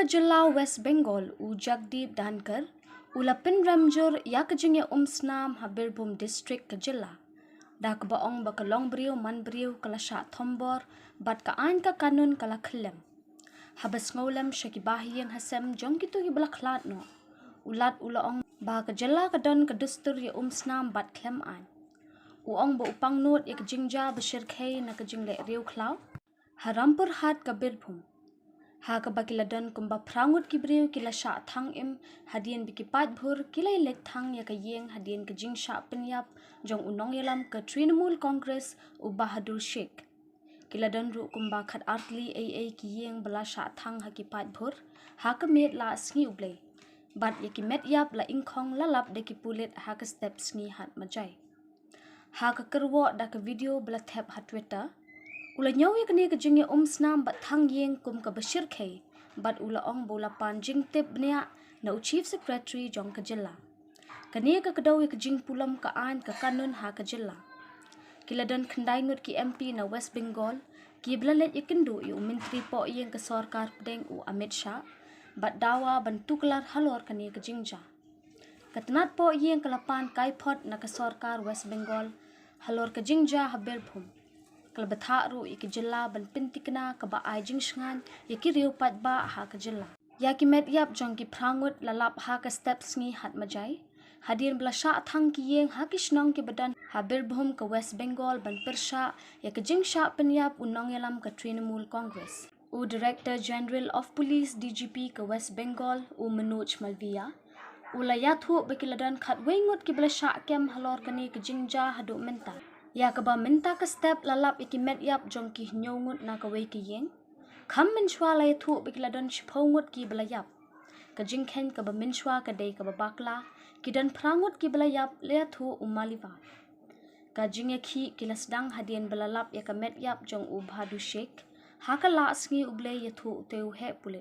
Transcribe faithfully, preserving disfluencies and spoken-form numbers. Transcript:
Jylla West Bengal u Jagdeep Dhankhar u la pynrem jur ïa ka jingïaumsnam ha Birbhum District ka jylla, da kaba ong ba ka longbriew manbriew ka la shah thombor bad ka aiñ ka kanun ka la khyllem. Haba sngewlem sha ki bahaïing hasem jong kito kiba la khlad noh, u Lat u la ong ba ka jylla ka don ka dustur ïaumsnam bad khlem aiñ. U ong ba u pangnud ïa ka jingjia ba shyrkhei na ka jingleh riewkhlaw ha Rampurhat ka Birbhum, ha kaba ki la don kumba phra ngut ki briew ki la shah thang im hadien ba ki paidbhur ki la ïaleit thang ïa ka ïing hadien ka jingshah pynïap jong u nongïalam ka Trinamool Congress u Bahadur Sheikh. Ki la don ruh kumba khatar tylli ei ei ki ïing ba la shah thang ha ki paidbhur ha ka miet la sngi U Blei. Bad ïa ki met ïap la ingkhong la lap da ki pulit ha ka step sngi Hat Majai. Ha ka kyrwoh da ka video ba la thep ha Twitter, u la ñiew ïa kane ka jingïaumsnam bad thang ïing kum kaba shyrkhei, bad u la ong ba u la pan jingtip bniah na u Chief Secretary jong ka jylla. Kane ka kdew ïa ka jingpulom ka aiñ ka kanun ha ka jylla. Ki la don khyndai ngut ki M P na West Bengal kiba la leit ïakynduh ïa u Myntri Pohïing ka Sorkar Pdeng u Amit Shah bad dawa ban tuklar halor kane ka jingjia. Ka tnat pohïing ka la pan kaiphod na ka sorkar West Bengal halor ka jingjia ha Birbhum. Ka la bthah ruh ïa ka jylla ban pyntikna kaba ai jingshngaiñ ïa ki riew paidbah ha ka jylla. Ïa ki met ïap jong ki phra ngut la lap ha ka step sngi Hat Majai, hadien ba la shah thang ki ïing ha ki shnong kiba don ha Birbhum ka West Bengal ban pyrshah ïa ka jingshah pynïap u nongïalam ka Trinamool Congress. U Director General of Police, D G P, ka West Bengal, u Manoj Malviya, u la ïathuh ba ki la don khatwei ngut kiba la shah kem halor kane ka jingjia haduh mynta. Ïa kaba mynta ka step la lap ïa ki met ïap jong ki hynñiew ngut na kawei ka ïing. Kham mynshuwa la ïathuh ba ki la don shiphew ngut kiba la ïap. Ka jingkheiñ kaba mynshuwa ka dei kaba bakla, ki don phra ngut kiba la ïap, la ïathuh u Maliva. Ka jingïakhih ki la sdang hadien ba la lap ïa ka met ïap jong u Bahadur Sheikh ha ka la sngi U Blei, ïathuh utei u heh pulit.